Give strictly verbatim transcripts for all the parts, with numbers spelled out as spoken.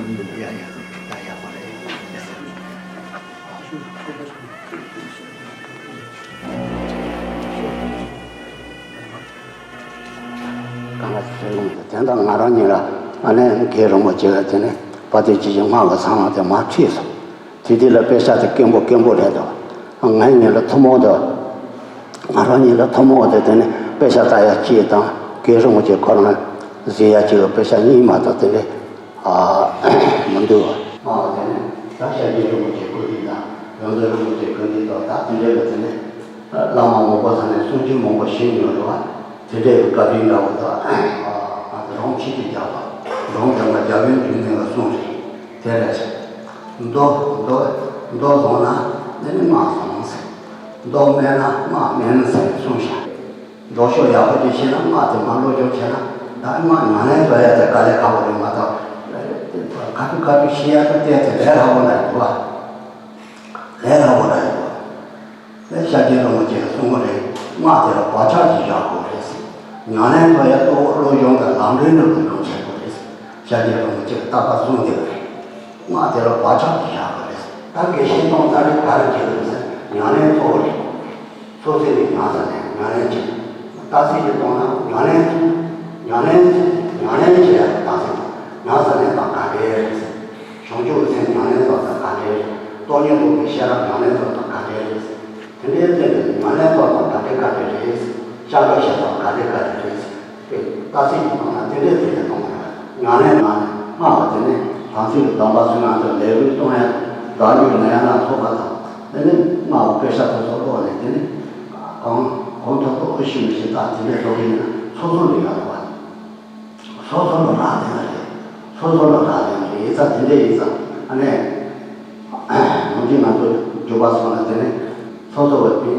ཡ་ཡ། ད་ཡག་པོ་རེད། གང་ལ་ཚོད་ལོང་དེ་དེ་འདྲ་ང་རང་ཉིད་ལ་ཨ་ནེ་དགེ་རིན་པོ་ཆེ་ག་དེ་ནས་དཔལ་ལྡན་ཆོས་ཀྱི་སྔགས་ཀྱི་གསང་བ་དེ་མར་ཁྲིད་སོང་། དེ་དུས་ལ་དཔེ་ཆ་དེ་དཀོན་པོ་དཀོན་པོ་རེད་དོ། ང་ཉིད་ལ་ཐུན་མོང་དུ། ང་རང་ཉིད་ལ་ཐུན་མོང་དུ་དེ་ནས་དཔེ་ཆ་ལྟ་ཡ་གཅིག་དང་དགེ་རིན་པོ་ཆེ་ཁོ་རང་གཟིགས་ཡ་གཅིག་གི་དཔེ་ཆ་གཉིས་མ་གཏོགས་དེ་འདྲའི་ཨ་མི་འདུག་ཨ་དེ་ནས་ད་ཤཱཀྱའི་རིན་པོ་ཆེ་སྐུ་དྲིན་དང་ཡོངས་འཛིན་རིན་པོ་ཆེ་སྐུ་དྲིན་དང་ད་དེ་འདྲའི་ལ་དེ་ནས་བླ་མ་མང་པོ་ཚང་ནས་གསུང་ཆོས་མང་པོ་ཞུས་མྱོང་རེད་བ། དེ་འདྲའི་བཀའ་དྲིན་འདྲ་བོ་དང་ཨ་རོང་ཆེད་དུ་བརྒྱབ་པ་རོང་དེ་ལ་རྒྱ་བོད་འབྲུག་གཉིས་ལ་གསུངས་རེད། དེ་རེད། མདོ་མདོ་མདོ་བཟུང་ན་དེ་ནི་སྔགས་བཟུང་ཟེར། མདོ་སྨད་ན་སྔགས་སྨན་ཟེར་གསུངས་ཤག་མདོ་ཕྱོགས་ཡག་པོ་ཅིག་ཤེས་ན་སྔགས་དེ་མར་སློབ་སྦྱོང་བྱས་ན་ད་སྔགས་ཉམས་ལེན་བཟོ་ཡ་དེ་དཀའ་ལས་ཁག་པོ་རེད་མ་གཏོགས། ཁ་ཐུག་ཁ་ཐུག་ཤེས་ཡ་ད་བལྟས་ཚེ་ལས་སླ་པོ་འདྲ་ཡོད་པ། ལས་སླ་པོ་འདྲ་ཡོད་པ། ལས་ཤཱཀྱའི་རིན་པོ་ཆེས་གསུང་གི་རེད། སྔགས་དེ་ལ་བག་ཆགས་ཀྱིས་བཞག་དགོས་རེད། ཉམས་ལེན་བཟོ་ཡ་གཙོ་བོ་སློབ་སྦྱོང་དང་ལམ་འགྲོའི་སློབ་སྦྱོང་བྱེད་དགོས་རེད། ཤཱཀྱའི་རིན་པོ་ཆེས་བརྟག་པ་གསུངས་བསྡད་པ་རེད། སྔགས་དེ་ལ་བག་ཆགས་ཀྱིས་བཞག་དགོས་རེད། ད་དགེ་བཤེས་གཏོང་ས་རེད་ག་རེ་བྱེད་དགོས་ཟེར་ཉམས་ལེན་གཙོ་བོ་རེད། སོ་སོ་ནས་ཉམས་ས་ནས་ཉམས་ལེན་བྱེད། རྟགས་གསལ་གྱིས་གཏོང་ན་ཉམས་ལེན། ཉམས་ལེན། ཉམས་ལེན་བྱེད་ཡ་རྟགས་གསལ། ཉམས་ས་ནས་དང་ག་འདྲ་རེད། བྱང་ཆུབ་སེམས་ཉམས་ལེན་ཚོགས་དང་ག་འདྲ་རེད། སྟོང་ཉིད་རྟོགས་པའི་ཤེས་རབ་ཉམས་ལེན་ཚོགས་དང་ག་འདྲ་རེད། དེ་འདྲའི་ཐད་ནས་ཉམས་ལེན་ཚོགས་དང་ག་འདྲ་ག་འདྲ་རེད། བཤད་པ་བཤད་སྟངས་ག་འདྲ་ག་འདྲ་རེད། རྟགས་གསལ་གྱིས་གཏོང་ན་དེ་འདྲའི་ཐད་ནས་གཏོང་དགོས། ཉམས་ལེན་ནང་ནས་སྔགས་པ་དེ་ནས་དམ་ཚིག་གི་སྡོམ་པ་སྲུང་ཡ་དང་ལས་རོགས་གཏོང་ཡ་དང་བདག་རྒྱུད་ལེན་ཡ་ལ་སོགས་པ་དང་། དེ་ནས་སྔགས་པ་དཔེ་ཆ་སོ་སོ་ཀློག་ནས་དེ་ནས་གང་གང་ཐོབ་ཐོབ་ཨུ་ཤི་མི་ཤི་ད་དེ་འདྲའི་སློབ་ཡིན་ན་སོ་སོ་ལ་ཡག་པ། སོ་སོ་ལ་རག་ལས་ན་རེད། སོ་སོ་ལ་རག་ལས་ན་རེད། ཡིན་ཙང་དེ་འདྲའི་ཡིན་ཙང་ཨ་ནས། ནམ་རྒྱུན་ང་ཚོ་རྒྱུག་པ་སོང་ན་དེ་ནས་སོ་སོ་བ་དེ་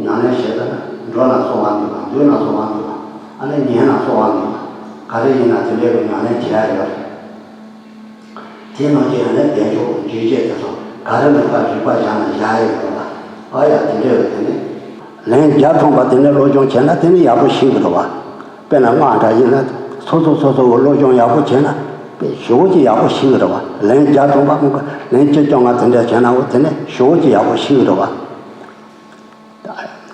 ཉམས་ལེན་བྱེད་ད་ན་འགྲོ་ན་སོང་བ་འདུག་ག་འདུག་ན་སོང་བ་འདུག་ག་ཨ་ནི་ཉལ་ན་སོང་བ་འདུག་ག་ག་རེ་ཡིན་ན་དེ་འདྲའི་གི་ཉམས་ལེན་བྱེད་ཡ་ཡོད་རེད། དེ་ནང་བཞིན་ཨ་ནི་བདེ་མཆོག་འཇིགས་བྱེད་དེ་ཚོ་ག་རེ་ལུགས་ཀ་རིག་པ་བཞག་ན་བཞག་ཡ་ཡོད་རེད་པ། ཨ་ཡ་དེ་འདྲའི་གི་དེ་ནས། ལན་བརྒྱ་ཐམ་པ་དེ་ནས་སློབ་སྦྱོང་བྱས་ན་དེ་ནི་ཡག་པོ་ཤེས་གི་རེད་བ། དཔེར་ན་སྔགས་འདྲ་ཡིན་ན་སོ་སོ་སོ་སོ་གི་སློབ་སྦྱོང་ཡག་པོ་བྱས་ན་དཔེ་ཞེ་པོ་ཅིག་ཡག་པོ་ཤེས་གི་རེད་བ། ལན་བརྒྱ་ཐམ་པ་ལན་བཅོ་ལྔ་དེ་འདྲ་བྱས་ན་འོ་དེ་ནི་ཞེ་པོ་ཅིག་ཡག་པོ་ཤེས་གི་རེད་བ།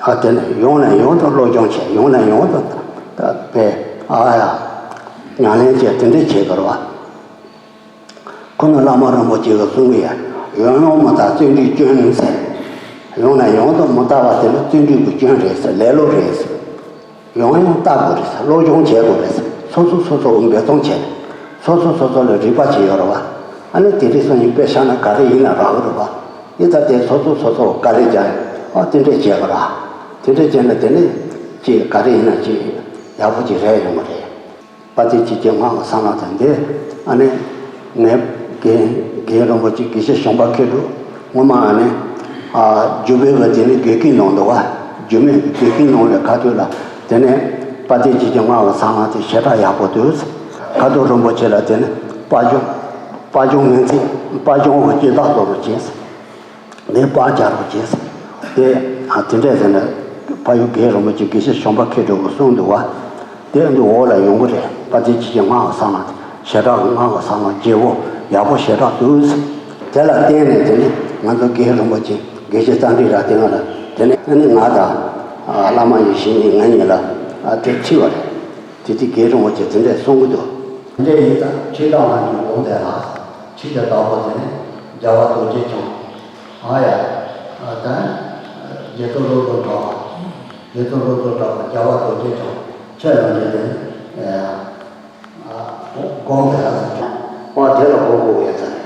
ཨ་དེ་ནི་ཡང་ནས་ཡང་དུ་སློབ་སྦྱོང་བྱས། ཡང་ནས་ཡང་དུ་དཔེ་ཨ་ཡ་ཉམས་ལེན་བྱས་དེ་འདྲ་བྱེད་དགོས་རེད་བ། ཁོ་ན་བླ་མ་རིན་པོ་ཆེ་གིས་གསུང་གི་ཡ། ཡང་ཡང་མི་རྟག་བརྩོན་འགྲུས་སྐྱོན་ཟེར། ཡང་ནས་ཡང་དུ་མི་རྟག་པ་དེ་ནི་བརྩོན་འགྲུས་ཀྱི་སྐྱོན་རེད་ཟེར། ལེ་ལོ་རེད་ཟེར། ཡང་ཡང་བརྟག་དགོས་རེད་ཟེར། སློབ་སྦྱོང་བྱེད་དགོས་རེད་ཟེར། སོ་སོ་སོ་སོ་འབད་བརྩོན་བྱས། སོ་སོ་སོ་སོ་ལ་རིག་པ་ཅིག་ཡོད་རེད་བ། ཨ་ནི་དེ་རིང་སང་ཉིན་དཔེ་བཞག་ན་ག་རེ་ཡིན་ན་རག་གི་རེད་བ། ཡིན་ད་དེ་སོ་སོ་སོ་སོ་དཀའ་ལས་རྒྱག་ཨ་དེ་འདྲས་བྱེད་དགོས་ར། དེ་འདྲས་བྱས་ན་དེ་ནི་ཅིག་ག་རེ་ཡིན་ན་ཅིག་ཡག་པོ་ཅིག་རེད་ཡོང་གི་རེད། དཔལ་ལྡན་ཆོས་ཀྱི་སྔགས་ཀྱི་གསང་བ་དང་འདི། ཨ་ནི། ངའི་རྒན་རྒན་རིན་པོ་ཆེ་དགེ་བཤེས་གཞོན་པ་མཁས་གྲུབ་ངོ་མ་ཨ་ནི། ཨ་རྒྱུད་པའི་བ་དེ་ནི་དགེ་རྒན་གནང་འདུག་བ། རྒྱུད་སྨད་དགེ་རྒན་གནང་བའི་ཁ་ཐུག་ལ་དེ་ནས་དཔལ་ལྡན་ཆོས་ཀྱི་སྔགས་ཀྱི་གསང་བ་དེ་ཞེ་དྲག་ཡག་པོ་འདུག་ཁ་ཐུག་རིན་པོ་ཆེ་ལ་དེ་ནི་དཔལ་འབྱོར། དཔལ་འབྱོར་ངན་ཚིག་དཔལ་འབྱོར་བ་སྐྱེ་བདག་ཐོབ་རུ་བྱས། ནས་པར་རྒྱག་རོགས་བྱས། དེ་ཨ་དེ་འདྲས་ཟེར་ནས་ཕ་ཡུལ་རྒན་རིན་པོ་ཆེ་དགེ་བཤེས་གཞོན་པ་མཁས་གྲུབ་ཀྱིས་གསུངས་འདུག་བ། དེ་འདི་འོག་ལ་ཡོང་གི་རེད། དཔལ་ལྡན་ཆོས་ཀྱི་སྔགས་ཀྱི་གསང་བ་ཞེ་དྲག་གི་སྔགས་ཀྱི་གསང་བ་རྒྱས་པོ་ཡག་པོ་ཞེ་དྲག་འདུག་དེ་ལ་བརྟེན་ནས་དེ་ནི་ང་ཚོ་རྒན་རིན་པོ་ཆེ་དགེ་བཤེས་རྩ་འགྲེལ་ར་དེ་ང་ལ་དེ་ནི་ཨ་ནི་ང་དང་བླ་མ་ཡེ་ཤེས་གཉིས་ང་གཉིས་ལ་དེ་ཁྲིད་པ་རེད། དེ་དུས་རྒན་རིན་པོ་ཆེ་དེ་འདྲས་གསུང་གི་འདུག་དེ་འདྲས་ཡིན་ཙང་ཁྲིད་སྟངས་ལ་ཉོན་མོངས་དེ་ལ་ཁྲིད་དེ་བདག་པོ་དེ་ནི་རྒྱལ་བ་རྡོ་རྗེ་འཆང་། ཨ་ཡ། ད་རྗེ་བཙུན་བློ་བཟང་གྲགས་པ། རྗེ་བཙུན་བློ་བཟང་གྲགས་པ་རྒྱལ་བ་རྡོ་རྗེ་འཆང་ཁྱེད་རང་གཉིས་དེ་ནི་དགོངས་དེ་ལ་ཟེར། ཨ་དེ་ལ་གོ་དགོས་ཡོད་ས་རེད།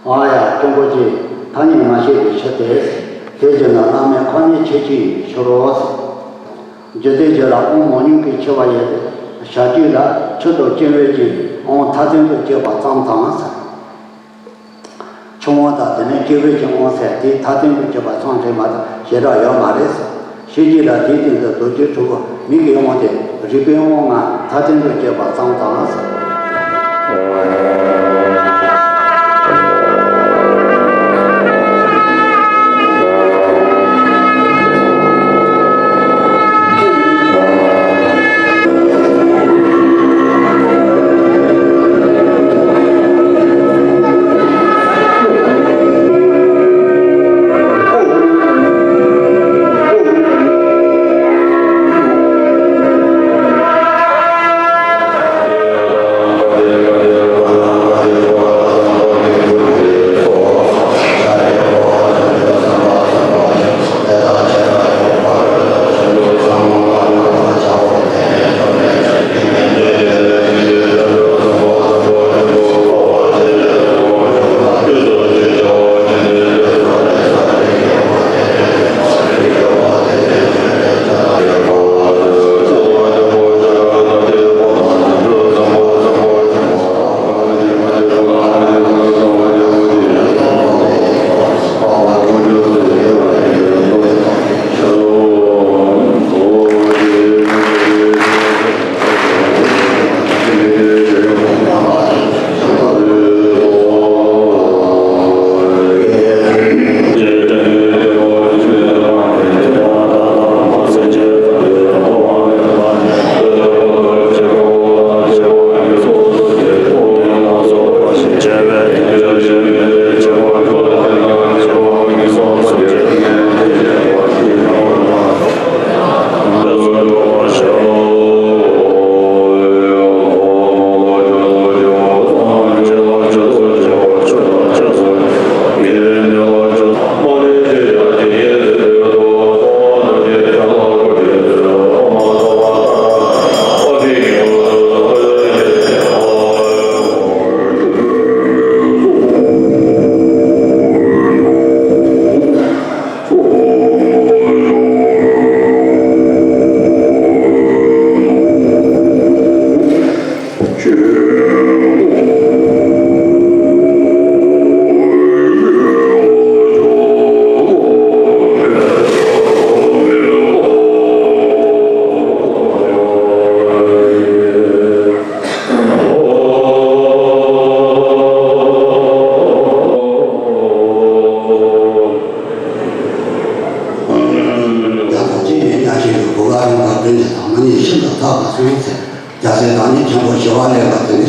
ཨ་ཡ་སྐྱོང་པོ་ཆེ། ཐ་སྙད་མ་བཤད་པའི་ཕྱིར་ཏེ། དེ་བཞིན་ན་བླ་མའི་ཁ་ཉིན་ཆེ་ཆེ་ཡི་ཕྱིར་རོ། རྒྱུད་སྡེ་བརྒྱད་ལ་དབང་མང་ཉུང་གི་ཕྱེ་བ་ཡོད་དེ། བྱ་རྒྱུད་ལ་ཆུ་དང་སྐྱེ་བོའི་རྒྱུད་དབང་མཐའ་རྟེན་དུ་བསྐྱེད་པ་ཙམ་དང་། ཆུང་དབང་དང་དེ་ནས་སྐྱེ་བོའི་རྒྱུད་དབང་ཟེར་དེ་མཐའ་རྟེན་དུ་བསྐྱེད་པ་ཙམ་རེད་མ་གཏོགས་ཞེ་དྲག་ཡོད་མ་རེད། ཤེས་རྒྱུད་ལ་དེའི་སྟེང་དུ་རྡོ་རྗེ་དྲིལ་བུ་མིག་གི་དབང་སྟེ་རིག་པའི་དབང་ལྔ་མཐའ་རྟེན་དུ་བསྐྱེད་པ་ཙམ་དང་།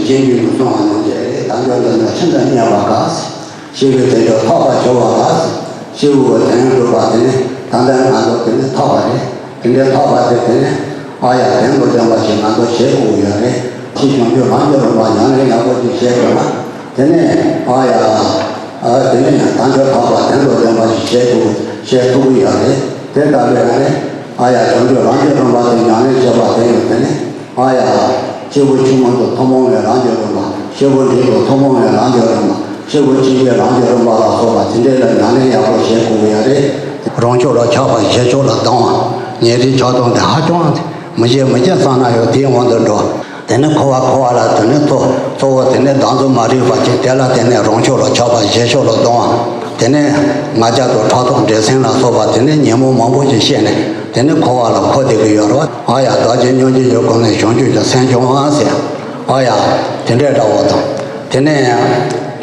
གཞན་རྒྱུད་དུ་སོང་བ་རྣམས་ཀྱི་རེད། དལ་འབྱོར་འདི་ནི་ཤིན་ཏུ་རྙེད་པ་དགའ། ཞེས་པའི་དལ་འབྱོར་ཐོབ་པར་གྱུར་པ་ལ། སྐྱེས་བུ་དོན་གྲུབ་པ་དེ་ནི་ད་ལྟ་ང་ཚོ་དེ་ནི་ཐོབ་པ་རེད། དེ་འདྲའི་ཐོབ་པ་དེ་དེ་ནི་ཨ་ཡ་དོན་དུ་ལྡན་པ་ཞིག་ང་ཚོ་བྱེད་དགོས་ཡོད་རེད། ཅེས་བྱང་ཆུབ་རང་གི་རིམ་པ་ཉམས་ལེན་ཡག་པོ་ཅིག་བྱས་དགོས་ན། དེ་ནས་ཨ་ཡ། ཨ་དེ་ནས་ཡང་དལ་འབྱོར་ཐོབ་པ་དོན་དུ་ལྡན་པ་ཞིག་བྱེད་དགོས་བྱེད་ཐུབ་ཀྱི་ཡོད་རེད། དེ་ལྟ་བུའི་ཨ་ནི་ཨ་ཡ་བྱང་ཆུབ་རང་གི་རིམ་པ་དེ་ཉམས་ལེན་བྱེད་པ་དེ་ཡང་དེ་ནི། ཨ་ཡ། སྐྱེས་བུ་ཆུང་ངུ་དང་ཐུན་མོང་བའི་རང་གི་རིམ་པ། སྐྱེས་བུ་འབྲིང་དང་ཐུན་མོང་བའི་རང་གི་རིམ་པ། སྐྱེས་བུ་ཆེ་བའི་རང་གི་རིམ་པ་ལ་སོགས་པ་དེ་འདྲའི་ལ་ཉམས་ལེན་ཡག་པོ་བྱེད་དགོས་ཀྱི་ཡོད་རེད། རང་ཕྱོགས་ལ་ཆགས་པ་གཞན་ཕྱོགས་ལ་ལྡང་བ། ཉེ་རིང་ཆགས་སྡང་དེ་ཧ་ཅང་མི་བྱེད་མི་བྱེད་བསམ་ན་ཡང་དེའི་དབང་དུ་འགྲོ། དེ་ནི་འཁོར་བ་འཁོར་བ་ལ་དེ་ནི་གཙོ་གཙོ་བོ་དེ་ནི་བདག་འཛིན་མ་རིག་པ་ཅན་དེ་ལ་དེ་ནི་རང་ཕྱོགས་ལ་ཆགས་པ་གཞན་ཕྱོགས་ལ་ལྡང་བ། དེ་ནི་ང་རྒྱལ་དང་ཕྲག་དོག་འགྲན་སེམས་ལ་སོགས་པ་དེ་ནི་ཉོན་མོངས་མང་པོ་ཞིག་སྐྱེས་ནས་དེ་ནི་འཁོར་བ་ལ་འཁོར་བསྡད་ཀྱི་ཡོད་རེད། ཨ་ཡ། བདག་གིས་སྙིང་རྗེ་ཡོད་གོང་ནས་བྱང་ཆུབ་ཀྱི་སེམས་སྦྱོང་བ་ཟེར། ཨ་ཡ། དེ་འདྲས་འདྲ་བོ་དང་། དེ་ནས་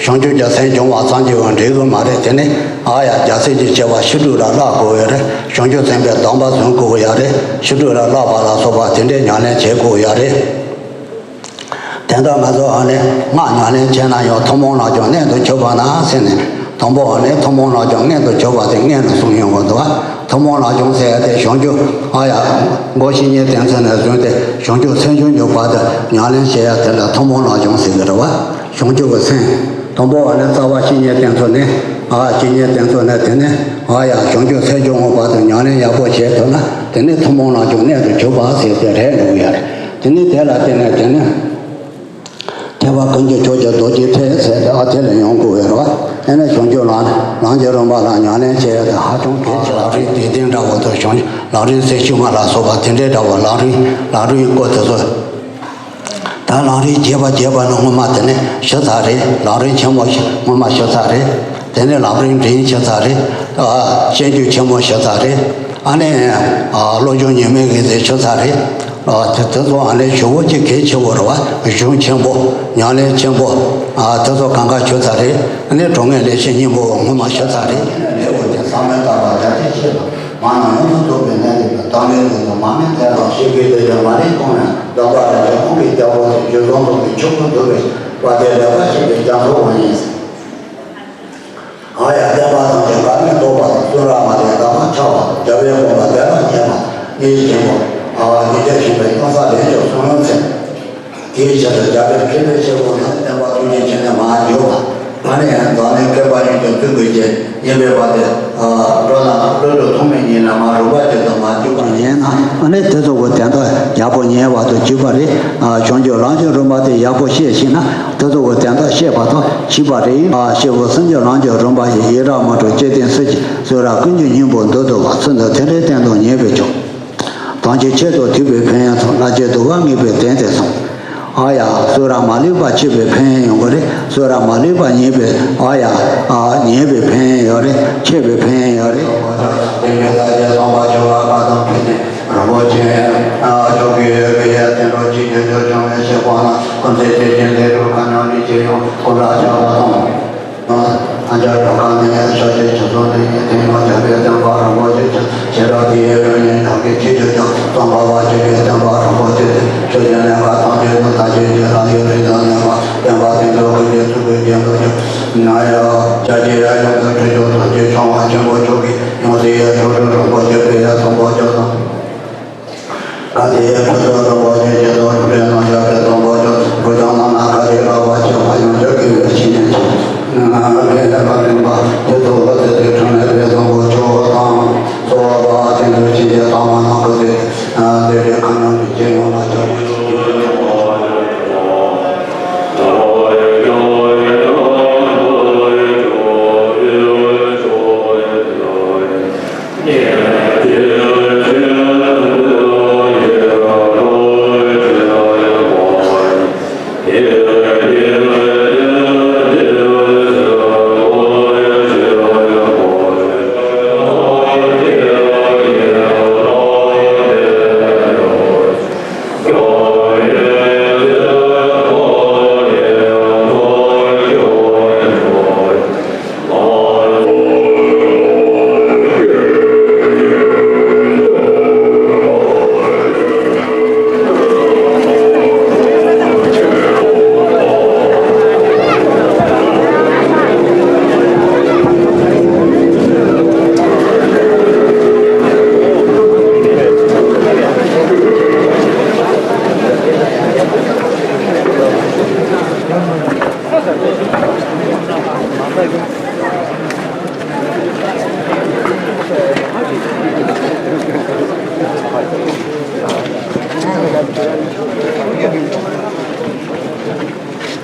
བྱང་ཆུབ་ཀྱི་སེམས་སྦྱོང་བ་ཙམ་གྱིས་ཡང་འགྲིག་གི་མ་རེད། དེ་ནས་ཨ་ཡ། རྒྱལ་སྲས་ཀྱི་བྱ་བ་ཕྱི་སྒྲུབ་ལ་བསླབ་དགོས་ཡོད་རེད། བྱང་ཆུབ་སེམས་དཔའི་གདམས་པ་བཟུང་དགོས་ཡོད་རེད། ཕྱི་སྒྲུབ་ལ་བསླབ་པ་ལ་སོགས་པ་དེ་འདྲས་ཉམས་ལེན་བྱེད་དགོས་ཡོད་རེད། དེ་འདྲ་ང་ཚོ་ཨ་ནི་སྔགས་ཉམས་ལེན་བྱས་ན་ཡང་ཐུན་མོང་ལ་ཀྱང་གནད་དུ་གྱུར་པ་ན་ཟེར་ནས། དང་པོ་ཨ་ནི་ཐུན་མོང་ལ་ཀྱང་གནད་དུ་གྱུར་པ་དེ་སྔོན་ལ་གསུངས་ཡོང་གི་འདུག་བ། ཐུན་མོང་ལ་ཀྱང་ཟེར་ཡ་དེ་བྱང་ཆུབ་ཨ་ཡ། སྒོ་བཤེས་གཉེན་བསྟེན་ཚུལ་ནས་བཟུང་སྟེ་བྱང་ཆུབ་སེམས་སྦྱོང་གི་བར་དུ་ཉམས་ལེན་བྱེད་ཡ་དེ་ལ་ཐུན་མོང་ལ་ཀྱང་ཟེར་གི་རེད་བ། བྱང་ཆུབ་ཀྱི་སེམས། དང་པོ་ཨ་ནི་རྩ་བ་བཤེས་གཉེན་བསྟེན་ཚུལ་ནས། ཨ་བཤེས་གཉེན་བསྟེན་ཚུལ་ནས་དེ་ནས་ཨ་ཡ། བྱང་ཆུབ་སེམས་སྦྱོང་གི་བར་དུ་ཉམས་ལེན་ཡག་པོ་བྱས་ཐུབ་ན་དེ་ནི་ཐུན་མོང་ལ་ཀྱང་གནད་དུ་གྱུར་པ་ཟེར་དེ་རེད་འདུག་ཡ་རེད། དེ་ནི་དེ་ལ་བརྟེན་ནས་དེ་ནི། ཐེག་པ་ཀུན་གྱི་མཆོག་གི་རྡོ་རྗེ་ཐེག་ཟེར་ཏེ་ཨ་དེ་ལ་ཡོང་དགོས་ཡོད་རེད་བ། དེ་ནས་བྱང་ཆུབ་ལམ་ལམ་གྱི་རིམ་པ་ལ་ཉམས་ལེན་བྱེད་ཡ་དེ་ཧ་ཅང་གལ་ཆེ་བ་རེད། ལམ་རིམ་དེ་ལྡན་འདྲ་བོ་དང་བྱང་ལམ་རིམ་ཚེ་ཕྱི་མ་ལ་སོགས་པ་དེ་འདྲའི་འདྲ་བོ་ལམ་རིམ་ལམ་རིམ་སྐོར་དེ་ཚོ། ད་ལམ་རིམ་རྒྱས་པ་རྒྱས་པ་ནི་སྔོན་མ་དེ་ནས་ཞུ་ཚར་རེད། ལམ་རིམ་ཆེན་མོ་ཞུ་སྔོན་མ་ཞུ་ཚར་རེད། དེ་ནས་ལམ་རིམ་འབྲིང་ཞུ་ཚར་རེད། ཨ་སྤྱོད་འཇུག་ཆེན་མོ་ཞུ་ཚར་རེད། ཨ་ནི་ཨ་བློ་སྦྱོང་ཉི་མའི་དབྱིངས་ཟེར་ཞུ་ཚར་རེད། ཨ་དེ་དེ་ཚོ་ཨ་ནི་ཞུ་བོ་གཅིག་གལ་ཆེ་བོ་རེད་བ། གཞུང་ཆེན་པོ། ཉམས་ལེན་ཆེན་པོ། ཨ་དེ་ཚོ་གང་ག་ཞུ་ཚར་རེད། ཨ་ནི་གྲོལ་ངེས་ལེགས་བཤད་སྙིང་པོ་སྔོན་མ་ཞུ་ཚར་རེད། ལེའུ་སྟེ་ས་མེད་ལྟ་བ་རྒྱ་ཆེ་ཆེ་ལ་མ་ན་ཡོངས་སུ་རྫོགས་པའི་གནས་ལས་ཀྱང་དམ་པའི་ལུགས་དང་མ་མི་མཐུན་ལ་ཞེས་པའི་དེ་ཡང་མ་རིག་གོང་ནས་ལྡོག་པ་རེད་ཀྱང་ཁོང་གི་རྒྱལ་པོ་དེ་རྒྱུད་སོང་ཙམ་གྱི་ཆོས་ཀུན་ཐུབ་པའི་བ་དན་ལེགས་པར་ཤེས་པའི་རྒྱ་མཚོ་བ་ཡིན། ཨ་ཡ། བསྟན་པ་ཐམས་ཅད་བཀའ་ནི་རྟོགས་པ་དང་། བསྟོད་ར་མ་ལས་བདག་མ་ཁྱབ་པ་དང་། རྒྱལ་བའི་དགོངས་པ་དེ་ལ་མཉེས་པ་ཡིད་ཆེས་པ། ཨ་ཡིད་ཆེས་པའི་གཏིང་ས་ལས་ཀྱང་གསུང་ཡོང་ཚེ། དེའི་ཕྱིར་དུ་རྒྱལ་བའི་ཕྲིན་ལས་ཆེ་བོ་ནི་བསྟན་པ་ཐུགས་རྗེ་ཆེ་ནས་མར་བརྗོད་པ། ཨ་ནི་ཡང་འཛམ་གླིང་བསྐལ་པ་ཉིད་ཀྱི་བཙུན་དགུའི་རྗེ་ཉེ་བའི་བར་དུ། ཨ་འགྲོ་ན་བློ་གྲོས་ཐོགས་མེད་ཉིད་ལ་མར་རོལ་པ་ཅན་དུ་མར་འཇུག་པར་ཉན་ན། ཨ་ནི་དེ་ཚོ་གི་དོན་དག་ཡག་པོ་ཉན་བར་དུ་འཇུག་པ་རེད། ཨ་བྱང་ཆུབ་ལམ་གྱི་རིམ་པ་དེ་ཡག་པོ་ཤེས་ཤེས་ན་དེ་ཚོ་གི་དོན་དག་ཤེས་པ་དང་བྱིས་པ་རེད། ཨ་སྐྱེས་བུ་སེམས་ཀྱི་ལམ་གྱི་རིམ་པ་ཡི་ཡི་རང་མ་གྲོལ་སྐྱེ་ལྡན་སུ་ཅི་གསོད་ར་ཀུན་གྱི་སྙིང་པོ་འདི་ལྟ་བུ་ཚུལ་འདི་དེ་འདྲའི་སྟན་དང་ཉེ་བའི་ཕྱོགས། དམ་ཆོས་ཆེད་དུ་ཐོས་པའི་ཕན་ཡོན་དང་། བསླབ་བྱའི་སྡུག་པ་ངེས་པའི་དོན་དེ་གསུངས། ཨ་ཡ། གསོད་ར་མ་ལུས་པ་ཆེ་བའི་ཕན་ཡོན་ཡོང་གི་རེད། གསོད་ར་མ་ལུས་པ་ཉེས་པའི་ཨ་ཡ། ཨ་ཉེས་པའི་ཕན་ཡོན་ཡོད་རེད། ཆེ་བའི་ཕན་ཡོན་ཡོད་རེད། དེ་ཡོད་ལ་རྗེས་སྟོན་པ་ཆོ་ག་བཀའ་དང་མཐུན་ནས་རིན་པོ་ཆེ་ཨ་ཆོ་གའི་ཡོད་པའི་ཡ་བསྟན་འགྲོ་གཅིག་གྱུར་འབྱོར་བྱུང་བའི་ཞེས་དགོངས་ན། ཀུན་གཟིགས་ཆོས་ཀྱི་ལས་གྲུབ་མཁའ་མཉམ་ལས་ཀྱི་ཡོངས་སྐུ་འདྲ་ཆགས་པ་དང་། ཨ་ཅག་གྲངས་ཀ་ནས་ཕྱག་རྗེས་ཆེ་སོང་ལས་ཉིད་ཐེངས་མ་བྱ་བའི་བསྟན་པ་རིན་པོ་ཆེ་ཆེ་བྱེ་བྲག་དེའི་ཡོན་ཡིན་བདག་གིས་ཆེས་ཆེར་ཀྱང་རྩོམ་པ་བ་ཆེ་བའི་བསྟན་པ་རིན་པོ་ཆེ་སྟེ། ཆོས་ཀྱི་གནས་སྐབས་ཐམས་ཅད་དུ་བདག་ཆོས་ཀྱི་ལམ་ཡོད་རིགས་དང་ལྡན་པ་བསྟན་པ་དེ་ཚོ་ཀུན་གྱི་ཐུགས་ཀྱི་རྒྱན་དུ་གྱུར་ན་ཡང་། ཕྱག་རྗེས་ཡོངས་སུ་དྲི་ཞུ་ཐམས་ཅད་ཆུང་བ་ཆེན་པོ་མཆོག་གིས་ཡོངས་སུ་ཡ་ཆོག་གྲུབ་རིན་པོ་ཆེ་སྤེལ་ཡ་གསུང་པོ་ཆོག་དང་། ག་དེའི་ཁུ་ཚུར་རིན་པོ་ཆེ་ཆེ་ཚོགས་གྲུབ་འབྲས་རྣམས་ཡར་སྤེལ་གཏོང་དགོས་ཀྱང་། བུ་ཆུང་རྣམས་ན་ག་དེའི་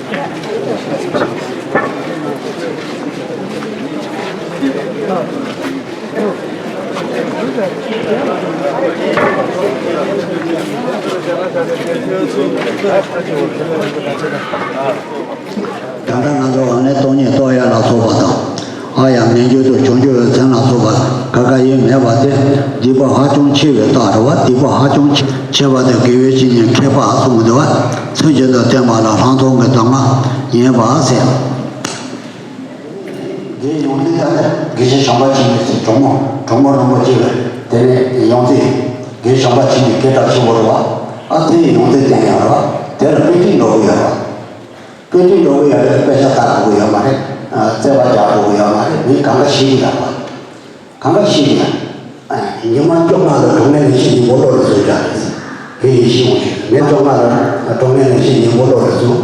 ད་ལྟ་ང་ཚོ་ཨ་ནི་སྟོང་ཉིད་རྟོགས་ཡ་ལ་སོགས་པ་དང་། ཨ་ཡ་ངེས་འབྱུང་དང་བྱང་ཆུབ་ཀྱི་སེམས་ལ་སོགས་པ་ག་ག་ཡེ་མེད་པ་དེ་སྡིག་པ་ཧ་ཅང་ཆེ་བའི་རྟགས་རེད་བ། སྡིག་པ་ཧ་ཅང་ཆེ་བ་དེ་དགེ་བའི་བཤེས་གཉེན་མཁས་པ་གསུངས་འདུག་བ། ཚུལ་གྱིས་དང་བསྟན་པ་ལ་ལྷག་མཐོང་གི་གདམས་ངག་ཡིན་པ་ཟེར། དེའི་ཡང་སྟེང་ད་ལྟ་དགེ་བཤེས་བྱམས་པ་ཆོས་ཉིད་ཟེར་གྲོགས་མོ་གྲོགས་མོ་རིན་པོ་ཆེ་བས་དེ་ནས་ཡང་སྟེང་དགེ་བཤེས་བྱམས་པ་ཆོས་ཉིད་སྐད་གྲགས་ཆེན་པོ་རེད་བ། ཨ་དེའི་ཡང་སྟེང་བསྟན་ཡང་རེད་བ། དེ་ལ་དཔེ་ཁྲིད་འགྲོ་གི་ཡོད་རེད་བ། དཔེ་ཁྲིད་འགྲོ་གི་ཡོད་རེད། དཔེ་ཆ་ལྟ་དགོས་ཀྱི་ཡོད་མ་རེད། ཨ་རྩོད་པ་རྒྱག་དགོས་ཀྱི་ཡོད་མ་རེད། མི་གང་ག་ཤེས་ཀྱི་ཡོད་རེད་བ། གང་ག་ཤེས་ཀྱི་ཡོད། ཨ་ཉི་མ་བཅོ་ལྔ་ལ་གྲོགས་མེད་ལས་བྱེད་ཉིན་མོ་བློ་ལ་བཟུང་འདྲ་རེད། དེ་ཡིན་ཤེས་འོང་ཞིག་མི་བཅོ་ལྔ་ལ་གྲོགས་མེད་ལས་བྱེད་ཉིན་མོ་བློ་ལ་བཟུང་།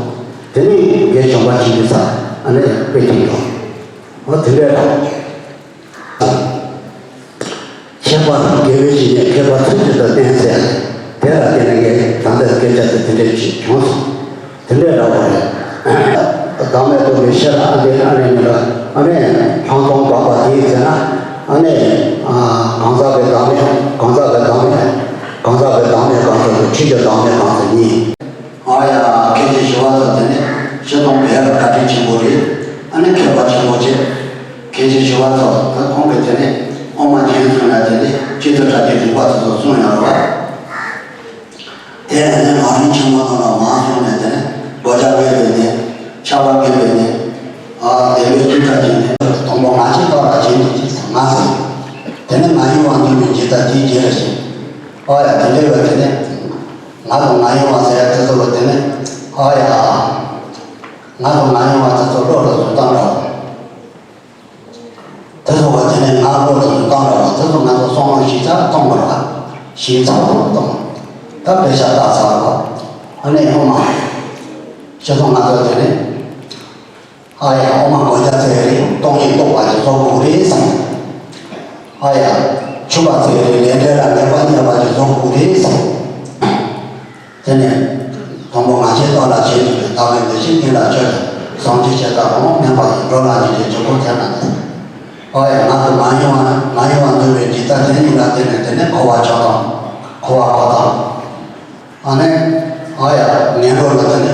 དེ་ནས་དགེ་བཤེས་བྱམས་པ་ཆོས་ཉིད་ས་ཨ་ནི་དཔེ་ཁྲིད་འགྲོ། འོ་དེ་འདྲ་རེད། ཁྱད་པར་དགེ་བའི་བཤེས་གཉེན་མཁས་པ་ཚུལ་གྱིས་དང་བསྟན་ཟེར། དེ་ལ་བརྟེན་ནས་ངས་ད་ལྟའི་སྐད་ཆ་དེ་དེ་འདྲས་ཅིག་བྱུང་སོང་། དེ་འདྲས་འདྲ་བོ་རེད། བདག་མེད་རྟོགས་པའི་ཤེས་རབ་ཨ་འདྲས་ཨ་ནེ་ནི་ལ་ཨ་ནེ་ལྷག་མཐོང་དགག་པ་དེ་ཡིན་ཟེར་ན། ཨ་ནེ་གང་ཟག་གི་བདག་མེད་གང་ཟག་གི་བདག་མེད་གང་ཟག་གི་བདག་མེད་གང་ཟག་གི་ཁྱོད་ཀྱི་བདག་མེད་གང་ཟག་གཉིས། ཨ་ཡ། མཁན་ཆེན་ཞི་བ་འཚོ་དེ་ནི་སྤྱིར་བཏང་བོད་ལ་བཀའ་དྲིན་ཆེན་པོ་རེད། ཨ་ནི་མཁས་པ་ཆེན་པོ་བྱས། མཁན་ཆེན་ཞི་བ་འཚོ་ད་ཁོང་གིས་དེ་ནི་དབུ་མ་རྒྱན་གསུམ་ལ་དེ་ནི་སྤྱི་དང་སྒྲ་གཅིག་རིག་པ་དེ་ཚོ་གསུངས་ཡོད་རེད་བ། དེ་ནི་ང་རང་ཆེན་མོ་དང་ལ་མང་གསུངས་ནས་དེ་ནི་གོ་ཆ་མེད་པའི་ནི་ཆར་པ་མེད་པའི་ནི་ཨ་དེ་བས་ཅི་འདྲ་ཅིག་ནི་དང་པོ་ང་ཅི་ལྟར་ལ་བྱེད་འདུག་ཅེས་ང་ཟེར། དེ་ནི་ང་ཡི་བ་འདུས་པའི་འཇིག་ལྟ་དེའི་རྗེས་ལ་ཞིག་ཨ་ཡ་དེ་འདྲ་བས་དེ་ནི། ང་དང་ང་ཡི་བ་ཟེར་ཡ་དེ་ཚོ་བ་དེ་ནི། ཨ་ཡ། ང་དང་ང་ཡི་བ་དེ་ཚོ་བློ་ལ་བཟོ་སྟངས་འདྲ་བ། དེ་ཚོ་བ་དེ་ནི་ང་བློ་ལ་བཟོ་སྟངས་འདྲ་བ་དེ་ཚོ་ང་ཚོ་བསམ་བློ་ཞིབ་ཚགས་གཏོང་དགོས་རེད་བ། ཞིབ་ཚགས་གཏོང་། ད་དཔེ་ཆ་ལྟ་ཚར་བ། ཨ་ནི་ཡང་མ། སྤྱི་ཚོགས་ང་ཚོ་དེ་ནི། ཨ་ཡ་དབུ་མ་གོ་ཆ་ཚད་རེད། སྟོང་ཉིད་རྟོགས་པ་ཞིག་བཟོ་དགོས་རེད་བསམ། ཨ་ཡ་ཆུ་བ་ཚད་རེད། ལས་འབྲས་ལ་ངེས་པ་རྙེད་པ་ཞིག་བཟོ་དགོས་རེད་བསམ། དེ་ནས་དང་པོ་ང་ཆེ་ཏོག་ལ་བྱེད་དུས་བདག་གི་འདུ་ཤེས་གཏིང་ལ་བཅོལ་ཏེ་བཟང་སྤྱོད་བྱེད་སྟངས་རང་དབང་མེད་པ་ཡིས་འགྲོ་ལ་ཉེས་ཀྱི་འཇུག་པོ་ཐེབས་ན་འདུག་ཨ་ཡ་ང་དང་ང་ཡི་བ་ང་ཡི་བ་འདུས་པའི་འཇིག་ལྟ་དེ་གཉིས་ལ་བརྟེན་ནས་དེ་ནས་འཁོར་བ་ཆགས་སྟངས་འཁོར་བ་འཁོར་སྟངས། ཨ་ནི། ཨ་ཡ། ངན་འགྲོ་ལ་དེ་ནི།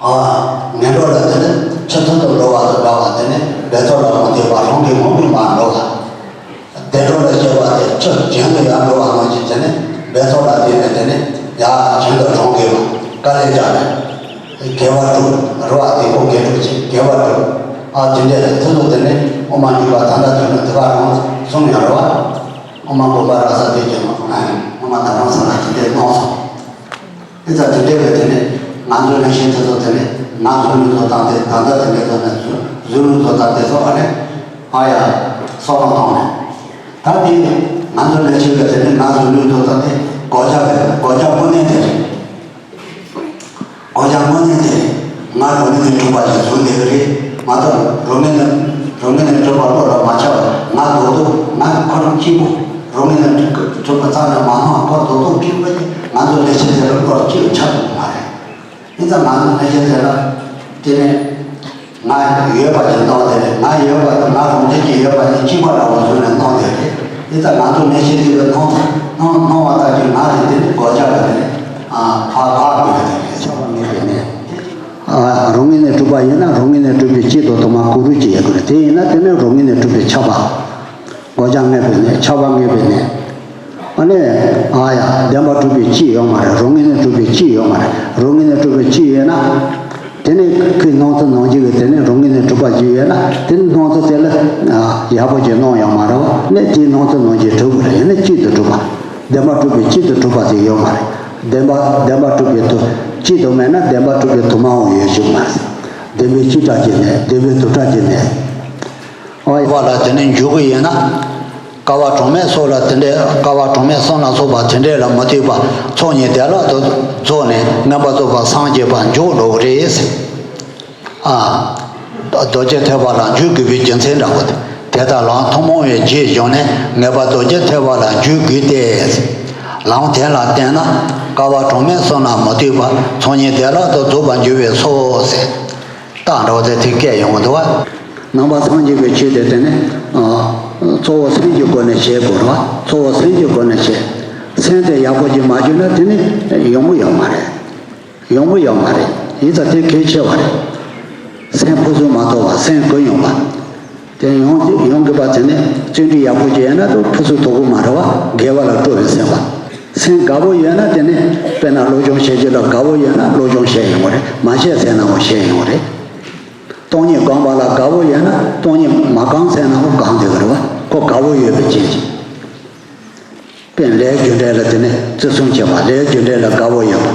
ཨ། ངན་འགྲོ་ལ་དེ་ནི་ཆུ་མཐུན་དུ་འགྲོ་བ་དང་འདྲ་བ་དེ་ནི་འབད་རྩོལ་ལ་མ་ལྟོས་པར་རང་གི་ངོ་བོས་མར་འགྲོ་བ། བདེ་འགྲོ་ལ་སྐྱེ་བ་དེ་ཆུ་རྒྱུན་དུ་ཡར་འགྲོ་བ་ནང་བཞིན་དེ་ནི་འབད་རྩོལ་ལ་བརྟེན་ནས་དེ་ནི་ཡར་རྒྱུན་དུ་འགྲོ་དགོས་པ་དཀའ་ལས་བརྒྱབ་ནས། དགེ་བ་སྒྲུབ་རེད་བ། དེ་ཁོ་དགེ་སྒྲུབ་ཅིག་དགེ་བ་སྒྲུབ། ཨ་དེ་འདྲའི་དེ་ཚོ་དེ་ནི་དབུ་མ་འཇུག་པ་ད་ལྟ་དུས་ནི་དེ་ག་རང་གསུངས་ཡོད་རེད་བ། དབུ་མ་དགོངས་པ་རབ་གསལ་དེ་གྱི་ནང་དབུ་མ་དམ་པ་ས་ལ་དེ་འདྲའི་གནང་སོང་། དེ་ལྟར་དེ་འདྲའི་བས་དེ་ནི་ང་ཚོའི་ལས་བྱེད་དེ་ཚོ་དེ་ནི་ང་བཟོ་མི་བཟོ་སྟངས་དེ་ད་ལྟ་དེ་འདྲའི་བཟོ་ནས་བཟོ་བཟོ་མི་བཟོ་སྟངས་དེ་ཚོ་ཨ་ནི་ཨ་ཡ་སོགས་པ་གཏོང་ནས། ད་དེ་ང་ཚོའི་ལས་བྱེད་པས་དེ་ནི་ང་བཟོ་མི་བཟོ་སྟངས་དེ་གོ་ཆ་བས་གོ་ཆ་དངོས་གནས་དེ་རེད། གོ་ཆ་དངོས་གནས་དེ་ང་རང་ངོས་ནས་གྲུབ་པ་ཞིག་བཟུང་བསྡད་ཀྱི་རེད་མ་གཏོགས་རང་ངོས་ནས་རང་ངོས་ནས་གྲུབ་པ་བློ་ལ་མ་ཆགས་པར་ང་རྡོག་རྡོག་ང་ཁོ་རང་གཅིག་པུ་རང་ངོས་ནས་གྲུབ་གྲུབ་པ་རྩ་ནས་མ་སྣང་ཁོ་རྡོག་རྡོག་གཅིག་པུ་ཡིན། ང་ཚོ་ལས་བྱེད་དེ་ལ་བློ་གཅིག་ཆགས་ཐུབ་ཀྱི་མ་རེད། ཡིན་ཙང་ང་ཚོ་ལས་བྱེད་དེ་ལ་དེ་ནས། ང་ཡོད་པ་ཅིག་སྣང་དེ་རེད། ང་ཡོད་པ་དང་ང་རང་བཞིན་གྱིས་ཡོད་པ་ནི་གཅིག་པ་འདྲ་བོ་བཟོས་ནས་སྣང་དེ་རེད། དེ་ལྟར་ང་ཚོ་མི་ཤེས་དུས་ལ་སྣང་སྣང་སྣང་བ་ལྟར་གྱི་ང་རེད་དེ་ནི་གོ་ཆ་རེད་དེ་ནི་ཨ་ཕ་ག་དགོས་རེད་དེ་རེད། ཆགས་པ་མེད་པའི་གནས། ཨ་རང་ངོས་ནས་གྲུབ་པ་ཡིན་ན་རང་ངོས་ནས་གྲུབ་པའི་སྤྱི་དང་དུ་མ་གུ་རུ་ཅི་ཡོད་དགོས་རེད། དེ་ཡིན་ན་དེ་ནི་རང་ངོས་ནས་གྲུབ་པའི་ཆགས་པ། གོ་ཆ་མེད་པའི་གནས། ཆགས་པ་མེད་པའི་གནས། ཨ་ནི། ཨ་ཡ། བདེན་པར་གྲུབ་པའི་སྤྱི་ཡོད་མ་རེད། རང་ངོས་ནས་གྲུབ་པའི་སྤྱི་ཡོད་མ་རེད། རང་ངོས་ནས་གྲུབ་པའི་སྤྱི་ཡོད་ན། དེ་ནི་ཁོའི་སྣང་ཚུལ་ནང་བཞིན་གྱི་དེ་ནི་རང་ངོས་ནས་གྲུབ་པ་ཞིག་ཡོད་ན་དེ་ནི་སྣང་ཚུལ་དེ་ལ་ཡག་པོ་ཅིག་སྣང་ཡོད་མ་རེད་བ། ནི་དེའི་སྣང་ཚུལ་ནང་བཞིན་གྲུབ་དགོས་རེད། ཡིན་ན་གཅིག་ཏུ་གྲུབ་པ། བདེན་པར་གྲུབ་པའི་གཅིག་ཏུ་གྲུབ་པ་ཞིག་ཡོད་མ་རེད། བདེན་པ་བདེན་པར་གྲུབ་པའི་དུ་གཅིག་ཏུ་མེད་ན་བདེན་པར་གྲུབ་པའི་དུ་མའང་ཡོད་ཞིག་མ་རེད། བདེན་པའི་སྤྱི་སྒྲ་གཅིག་མེད། བདེན་པའི་དུ་སྒྲ་གཅིག་མེད། ཨོ་ཡ། བ་ལ་དེ་ནས་འཇུག་གི་ཡིན་ན། ཀ་བ་གྲངས་མེད་སོགས་ལ་དེ་འདྲའི་ཀ་བ་གྲངས་མེད་གསུམ་ལ་སོགས་པ་དེ་འདྲའི་ལ་མ་ལྟོས་པར་ཚོགས་གཉིས་བདེ་བླག་ཏུ་རྫོགས་ནས་མངོན་པར་རྫོགས་པར་སངས་རྒྱས་པར་འཇུག་ལོག་རེད། ཨ། རྡོ་རྗེ་ཐེག་པ་ལ་འཇུག་དགོས་པའི་རྒྱུ་མཚན་འདྲ་བོ་དེ་དག་ལམ་ཐུན་མོང་བའི་རྗེས་འཇུག་ནས་ངེས་པར་རྡོ་རྗེ་ཐེག་པ་ལ་འཇུག་དགོས་ཏེ། ལམ་དེ་ལ་བརྟེན་ན། བསྐལ་པ་གྲངས་མེད་བསོད་ནམས་མུ་སྟེགས་པ། ཚོགས་གཉིས་བདེ་བླག་ཏུ་རྫོགས་པར་འགྱུར་བའི་ཚོགས་ཟེར། རྟགས་འདྲ་བོ་དེ་དེ་སྐད་ཡོང་གི་འདུག་བ། ནང་པ་སངས་རྒྱས་པའི་ཆོས་དེ་དེ་ནི། ཨ། གཙོ་བོ་སེམས་ཀྱི་སྒོ་ནས་བྱེད་དགོས་རེད་བ། གཙོ་བོ་སེམས་ཀྱི་སྒོ་ནས་བྱེད། སེམས་དེ་ཡག་པོ་ཅིག་མ་བྱུང་ན་དེ་ནི་ཡོང་གི་ཡོད་མ་རེད། ཡོང་གི་ཡོད་མ་རེད། ཡིན་ཙང་དེ་གལ་ཆེ་བ་རེད། སེམས་ཕུན་སུམ་མ་ཐོགས་པ། སེམས་གུ་ཡངས་པ། དེ་ཡོང་ཡོང་དགོས་པ་དེ་ནི་བརྩོན་འགྲུས་ཡག་པོ་ཅིག་ཡོད་ན་དེ་ཕུན་སུམ་ཐོགས་ཀྱི་མ་རེད་བ། དགེ་བ་ལ་སྤྲོ་བའི་སེམས་པ། སེམས་དགའ་བོ་ཡོད་ན་དེ་ནི། དཔེར་ན་སློབ་སྦྱོང་བྱེད་རྒྱུ་ལ་དགའ་བོ་ཡོད་ན་སློབ་སྦྱོང་བྱེད་ཡོང་གི་རེད། མ་བྱེད་ཟེར་ན་འོ་བྱེད་ཡོང་གི་རེད། སྟོང་ཉིད་སྒོམ་པ་ལ་དགའ་བོ་ཡོད་ན་སྟོང་ཉིད་མ་སྒོམ་ཟེར་ན་འོ་སྒོམ་བསྡད་ཀྱི་རེད་བ། ཁོ་དགའ་བོ་ཡོད་པའི་རྐྱེན་གྱིས། དཔེར་ན་ལས་རྒྱུ་འབྲས་ལ་དེ་ནི་བརྩི་སྲུང་བྱེད་པ། ལས་རྒྱུ་འབྲས་ལ་དགའ་བོ་ཡོད་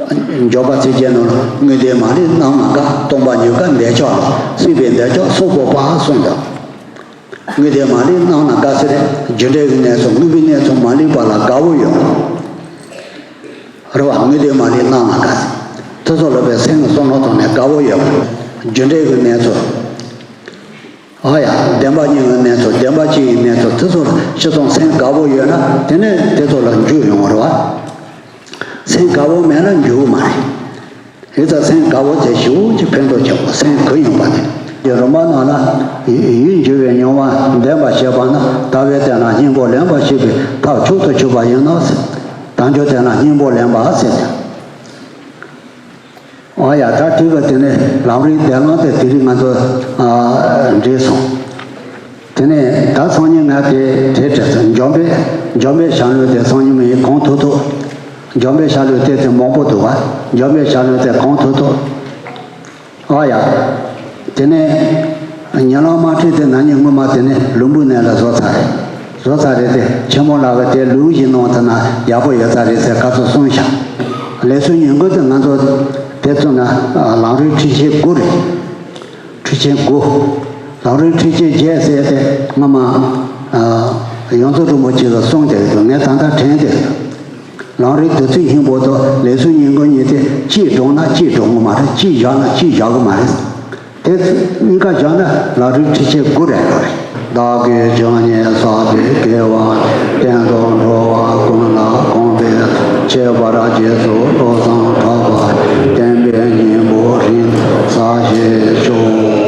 པ། འབྱོར་པ་ཚིག་བརྒྱད་ནང་ལ། དངོས་འདས་མ་ལུས་རྣམ་སྣང་དགའ། སྟོང་པ་ཉིད་དགའ་འདོད་ཆགས་ལོག། སྲིད་པའི་འདོད་ཆགས་སོགས་པོ་པ་གསུངས་འདུག། དངོས་འདས་མ་ལུས་རྣམ་སྣང་དགའ་ཟེར་རེད། རྒྱུ་འབྲས་ཀྱི་གནས་སུ། དངོས་པོའི་གནས་སུ་མ་ལུས་པ་ལ་དགའ་བོ་ཡོད་པ་རེད་བ། དངོས་འདས་མ་ལུས་རྣམ་སྣང་དགའ་ཟེར། དེ་ཚོ་ལ་དཔེ་སེམས་ཀྱི་བསམ་བློ་ཐོག་ནས་དགའ་བོ་ཡོད་པ། རྒྱུ་འབྲས་ཀྱི་གནས་སུ། ཨ་ཡ། བདེན་པ་གཉིས་ཀྱི་གནས་སུ། བདེན་པ་བཞིའི་གནས་སུ། དེ་ཚོ་ལ་སྤྱིར་བཏང་སེམས་དགའ་བོ་ཡོད་ན་དེ་ནས་དེ་ཚོ་ལ་འཇུག་ཡོང་བ་རེད་བ། སེམས་དགའ་བོ་མེད་ན་འཇུག་གི་མ་རེད། ཡིན་ཙང་སེམས་དགའ་བོ་དེ་ཞེ་པོ་ཅིག་ཕན་ཐོགས་ཆེན་པོ། སེམས་གུ་ཡངས་པ་དེ། རིམ་པ་ནང་ལ། ཡིད་འགྱུར་བའི་མྱོང་བ་ལྡན་པར་བྱེད་པ་ན། ལྟ་བས་དེ་ལ་སྙིང་པོ་ལེན་པར་བྱེད་པའི་ཐབས་མཆོག་ཏུ་གྱུར་པ་ཡིན་ནོ། དལ་འབྱོར་དེ་ལ་སྙིང་པོ་ལེན་པ་ཟེར་ཏེ། ཨོ་ཡ། ད་དེ་ག་དེ་ནས་ལམ་རིམ་བདེ་བླག་དེ་དེ་རིང་ང་ཚོ། ཨ། འགྲིག་སོང་། དེ་ནས་ད་སང་ཉིན་ང་དེ་དེ་དྲན་སོང་། འཇམ་དཔལ། འཇམ་དཔལ་ཞྭ་ལུ་དེ་སང་ཉིན་མིན་གང་ཐུབ་ཐུབ། འཇམ་དཔལ་ཞྭ་ལུ་དེ་དེ་མང་པོ་འདུག་བ། འཇམ་དཔལ་ཞྭ་ལུ་དེ་གང་ཐུབ་ཐུབ། ཨོ་ཡ། དེ་ནས་ཉེ་ལམ་དམར་ཁྲིད་དེ་ན་ནིང་སྔོན་མ་དེ་ནས་ལུམ་བི་ནི་ལ་བཟོ་ཚར་རེད། བཟོ་ཚར་རེད་དེ། ཆེན་མོ་ལགས་ཀྱིས་དེ་ལུག་བཞིན་གནང་ཐུབ་ན་ཡག་པོ་ཡོད་ས་རེད་ཟེར་ཁ་ཚོ་གསུངས་ཤག། ལས་ཚུལ་ཉིན་དགུ་དེ་ང་ཚོ་དེ་ཚོ་ན་ལམ་རིམ་ཁྲིད་ཆེན་དགུ་རེད། ཁྲིད་ཆེན་དགུ། ལམ་རིམ་ཁྲིད་ཆེན་བརྒྱད་ཟེར་དེ་སྔ་མ། ཨ། ཡོངས་རྫོགས་རིན་པོ་ཆེ་གིས་གསུངས་བསྡད་ཀྱི་འདུག། ངས་ད་ལྟ་དྲན་བསྡད་ཀྱི་འདུག། ལམ་རིམ་བདུད་རྩི་སྙིང་པོ་དང་ལས་ཚུལ་ཉིན་དགུ་གཉིས་དེ་གཅིག་བསྒྲུབས་ན་གཅིག་འགྲུབ་ཀྱི་མ་རེད། གཅིག་བཞག་ན་གཅིག་བཞག་གི་མ་རེད། དེ་གཉིས་ཀ་བཞག་ན་ལམ་རིམ་ཁྲིད་ཆེན་དགུ་རེད་ལོ་རེད། བདག་གིས་ཇི་སྙེད་བསགས་པའི་དགེ་བ་བསྟན་དང་འགྲོ་བ་ཀུན་ལ་གང་ཕན་ཐོགས་པར་རྗེས་སུ་བློ་བཟང་གྲགས་པ་བསྟན་པའི་སྙིང་པོ་རིང་དུ་གསལ་བྱེད་ཤོག།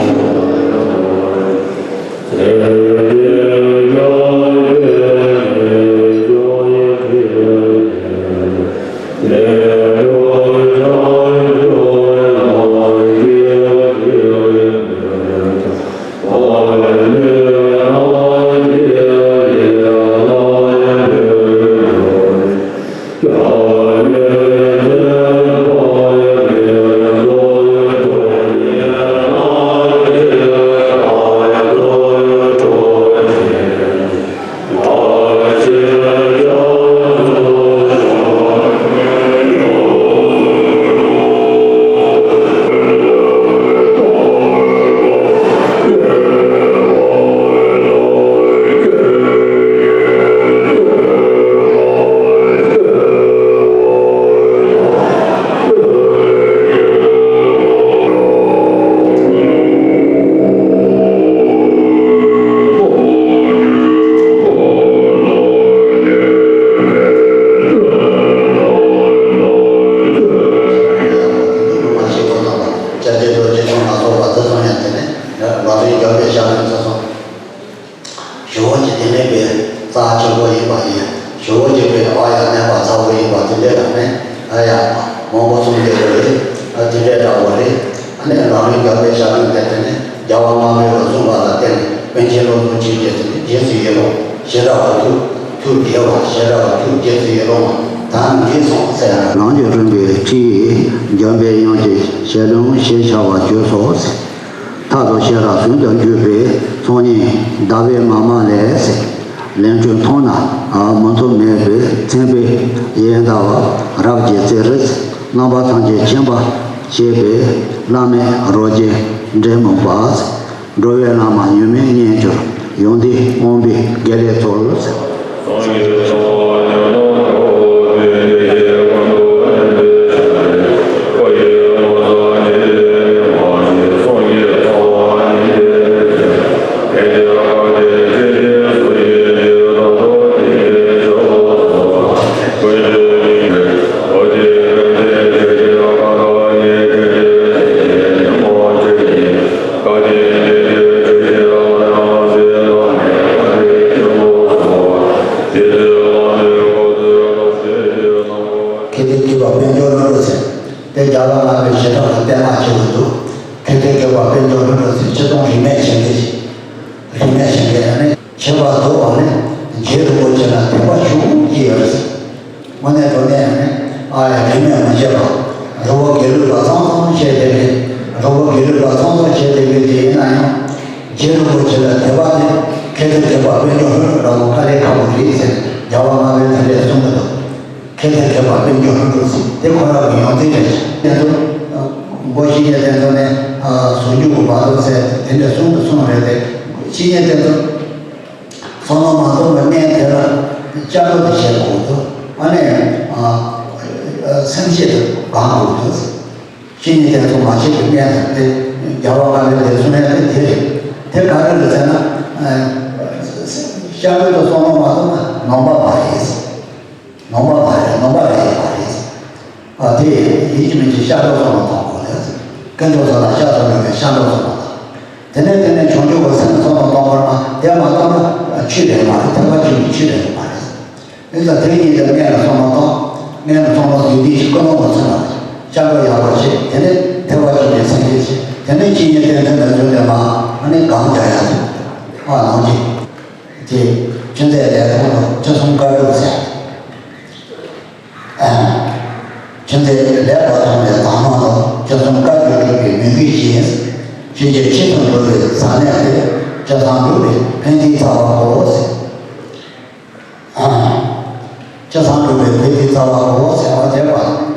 སྐྱབས་རྗེ་རྡོ་རྗེ་འཆང་ལ་སོགས་པ་དེ་ཚོ་ཡང་དེ་ནས་ལམ་རིམ་འཇམ་དཔལ་ཞལ་ལུང་ཚུལ་གསུམ། ཞུ་བ་གཅིག་དེ་ནས་པའི་རྩ་ཆེན་པོ་ཡིན་པ་ཡིན། ཞུ་བ་གཅིག་པའི་ཨ་ཡ་གནས་པ་ཚ་བོ་ཡིན་པ་དེ་འདྲ་ལ་ནི། ཨ་ཡ། མང་པོ་གསུངས་བསྡད་པ་རེད། ཨ། དེ་འདྲ་འདྲ་བོ་རེད། ཨ་ནི་ལམ་རིམ་འཇམ་དཔལ་ཞལ་ལུང་དེ་དེ་ནས་རྒྱལ་བ་ལྔ་པའི་ལ་གསུངས་པ་ལ་བརྟེན་ནས་པཎ་ཆེན་བློ་བཟང་ཆོས་རྒྱན་དེ་ནི་རྗེས་སུ་ཡི་རང་། བྱེ་བྲག་པ་ཐུགས་ཐུགས་དགྱེས་པ། བྱེ་བྲག་པ་ཐུགས་རྗེས་སུ་ཡི་རང་བ་དང་འདི་སོང་ཟེར། རང་གི་རིམ་པའི་ཁྲིད་ཡིག་འཇམ་དཔལ་དབྱངས་ཀྱི་ཞལ་ལུང་ཞེས་བྱ་བ་བརྗོད་སོ་ཟེར། མཐའ་དང་ཤེས་རབ་ཟུང་དུ་འཇུག་པའི་ཚོགས་གཉིས་ཟླ་བའི་མ་མ་ལས་ཟེར། ལན་གྲུ་མཐོང་ན་མུ་མཐུད་མེད་པའི་མཚན་དཔེ་ཡི་དྭགས་པ་རབ་ཀྱི་རྩེར། རྣམ་པ་ཐམས་ཅད་མཁྱེན་པར་བྱེད་པའི་བླ་མེད་རོ་གཅིག་འདྲེ་མུག་པ། འགྲོ་བའི་ལམ་ཉོན་མོངས་གཉེན་གྱུར་ཡོན་ཏན་དབང་པོའི་དགེ་ལེགས་ཚོགས། ཞེ་དྲག་གི་བསྟན་མ་བྱེད་དུ་འདུག་མཁས་གྲུབ་མཁས་པ་དཔལ་འབྱོར་ལྷུན་གྲུབ་ཟེར་ཆེ་མཐོང་རིས་མེད་ཆེན་པོ་ཞིག་རིས་མེད་ཆེན་པོ་ཡང་ནི་ཁྱད་པར་དུ་བ་ནི་རྗེ་རིན་པོ་ཆེ་ལ་དད་པ་ཤུགས་ཀྱིས་ཡོད་ཟེར། དངོས་གནས་དྲང་གནས་ཡང་ནི་ཨ་ཡ་རིས་མེད་མི་འབྱེད་པ། རི་བོ་དགེ་ལུགས་པ་ཚང་ཚང་བྱས་ཏེ་རེད། རི་བོ་དགེ་ལུགས་པ་ཚང་ཚང་བྱས་ཏེ་རེད་དེ་ཡིན་ན་ཡང་། རྗེ་རིན་པོ་ཆེ་ལ་དད་པ་དེ་མཁས་གྲུབ་མཁས་པ་དཔལ་འབྱོར་ལྷུན་གྲུབ་ར་བོ་དཀའ་ལས་ཁག་པོ་རེད་ཟེར་རྒྱལ་བ་ལྔ་པའི་དེ་འདྲས་གསུང་གི་འདུག་མཁས་གྲུབ་མཁས་པ་དཔལ་འབྱོར་ལྷུན་གྲུབ་ཟེར་དེ་ཁོ་རང་གི་ཡོངས་འཛིན་རེད། དེ་ཚོ་སྒོ་བཞི་ཡས་དེ་ཚོ་ནས་ཟུང་འཇུག་གི་བར་དུ་ཟེར་དེ་འདྲས་གསུང་དུ་གསུངས་རེད་དེ། བཞི་ཡས་དེ་ཚོ་བསམ་བློ་མ་གཏོང་བའི་གནས་དེ་ལ་བསྐྱར་ལོག་ཏུ་བྱེད་དགོས་འདུག་ཨ་ནི་སེམས་བསྐྱེད་དུ་སྒོམ་དགོས་འདུག་བཤེས་གཉེན་བསྟེན་ཚུལ་མ་བྱས་པའི་གནས་དང་སྟེ། རྒྱལ་བ་ལྔ་པའི་ལས་གསུང་ཡང་དེ་དེ་རེད། དེ་ག་རེ་རེད་ཟེར་ན། ཤར་ལྷོ་དུ་སོང་ལོང་མ་གཏོང་ན་ནོངས་པ་མ་རེད། ནོངས་པ་མ་རེད། ནོངས་པ་རེད་མ་རེད། ཨ་དེ་ཡིན་གཅིག་མིན་གཅིག་ཤར་ལྷོ་སོང་ལོང་གཏོང་དགོས་རེད། དཀོན་མཆོག་གསུམ་ལ་ཤར་སོང་ལོང་གི་ཤར་ལྷོ་སོང་ལོང་དང་། དེ་ནས་དེ་ནས་བྱང་ཆུབ་ཀྱི་སེམས་སོང་ལོང་གཏོང་དགོས་ན་དེ་མ་གཏོང་ན་ཆོས་རེད་མ་རེད། ཐེག་པ་ཆོས་ཀྱི་ཆོས་རེད་མ་རེད། ཨེ་ཙི་དེ་གཉིས་ཀྱི་སྔོན་ལ་སོང་ལོང་བཏང་། སྔོན་ལ་སོང་ལོང་དུས་དེའི་ཀུན་སློང་གི་ཚུལ་ལ་བཤད་པ་ཡག་པོ་བྱེད། དེ་ནས་ཐེག་པ་ཆེན་པོའི་སེམས་བསྐྱེད་བྱེད། དེ་ནས་བཤེས་གཉེན་བསྟེན་ཚུལ་ལ་བརྩོན་པས་མ་ཨ་ནི་གང་རྒྱག་ཡག་དེ། ཨ་ནང་གི་དེ་ཆུ་མཛད་ལས་ཐོག་ལ་ཆུ་གསུམ་དཀའ་སྡུག་ཟེར། ཨ་ཆུ་མཛད་ལས་པ་ཐོག་ལས་དང་མ་ལ་ཆུ་གསུམ་དཀའ་སྡུག་སྒྲུབ་པའི་མོས་གུས་བཞིན། ཆོས་རྒྱལ་ཆེད་དུ་འགྲོ་བའི་ཟག་མེད་དེ་ཆུ་གསུམ་འགྲུབ་པའི་ཕན་བདེའི་རྩ་བ་གོ་ཟེར། ཆ་ཚང་གྲུབ་པའི་བོད་ཀྱི་རྩ་བ་འོ་ཟེར་བ་དེ་བ།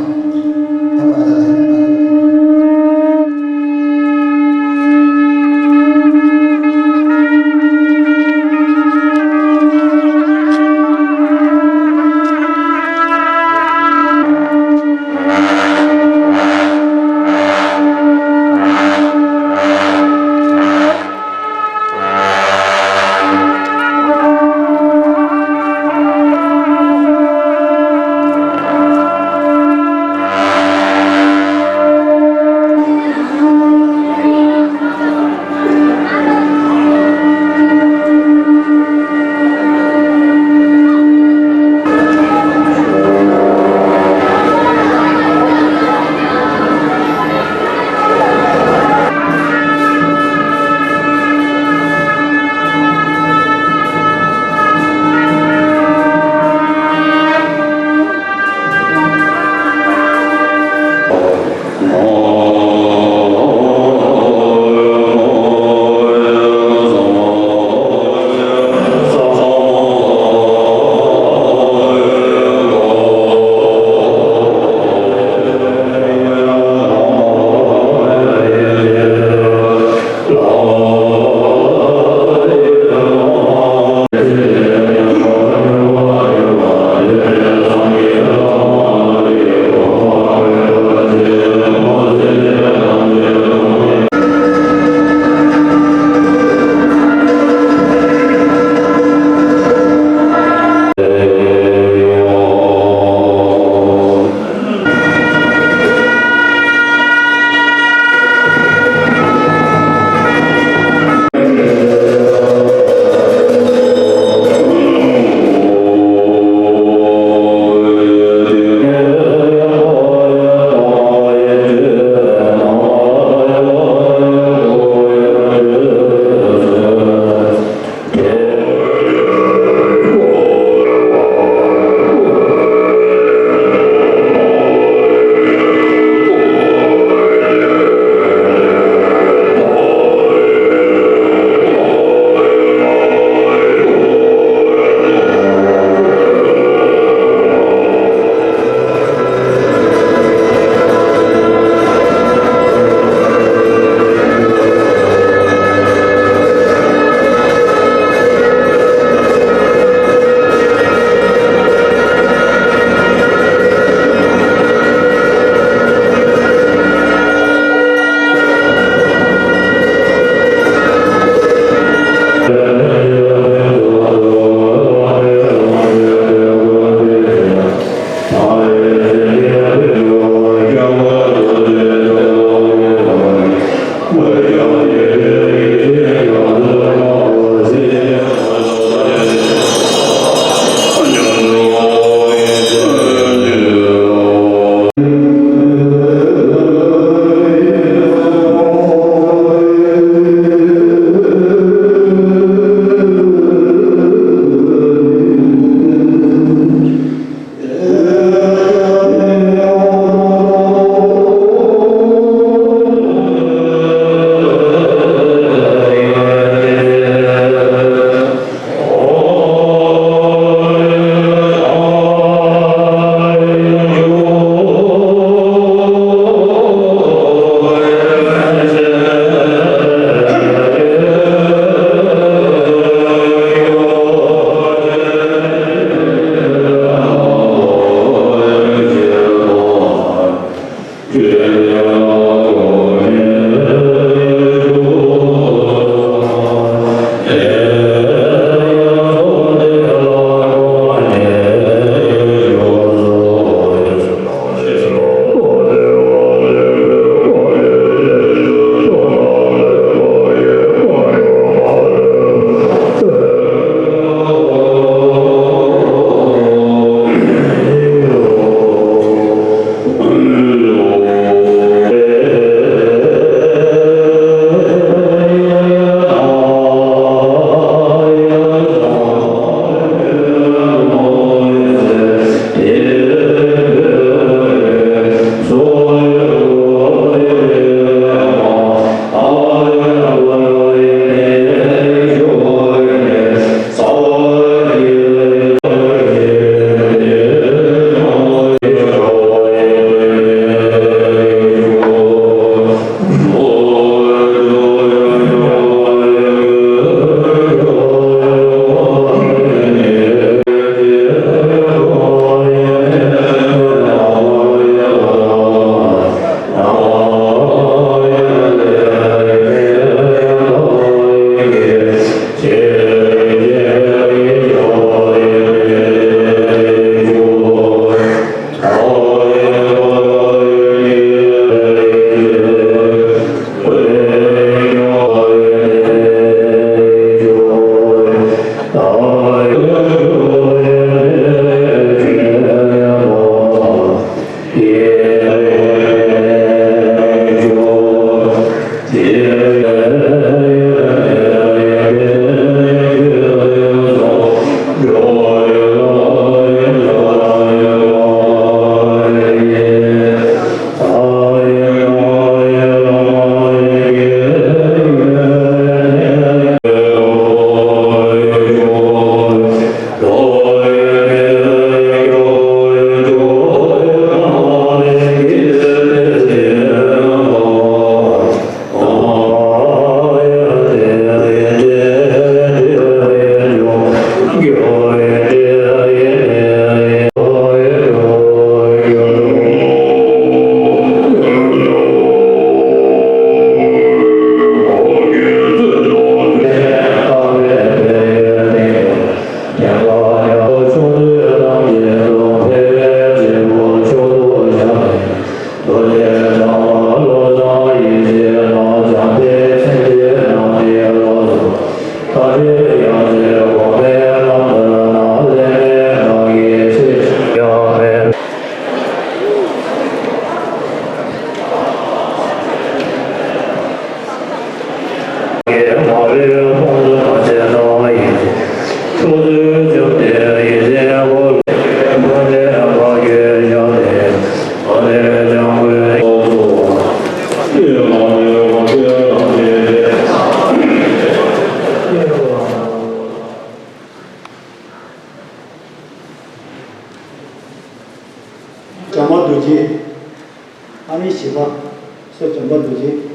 སོ་བྱམས་པ་རྡོ་རྗེ།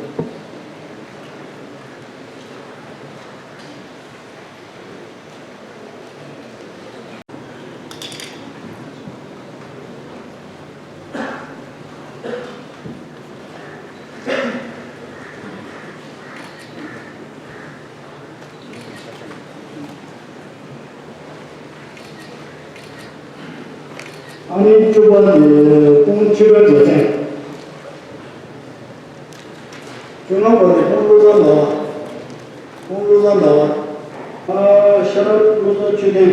ཨ་ནི་བཅུ་པ་ནི་ཀོང་ཆུ་ར་རྒྱལ་མཚན། བཅོ་ལྔ་པ་ནི་ཀོང་བློ་བཟང་ཟླ་བ། ཀོང་བློ་བཟང་ཟླ་བ། ཨ་ཤ་ར་བློ་བཟང་ཆོས་ལྡན།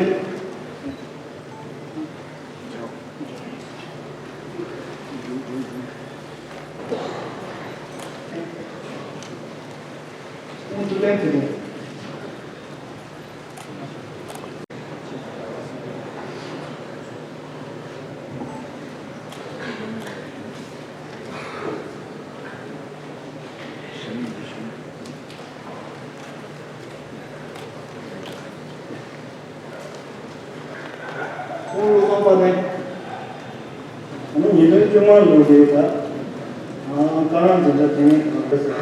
ཀོང་ཆུ་ལྡན་དེ་ནི། ཁོང་བློ་བཟང་པ་ནི། ཉིས་སྟོང་བཅོ་ལྔ་ལོ་དེ་ད། ཀ་ར་འཛིན་གྲྭ་དེ་ནས་ག་རེ་ཟེར།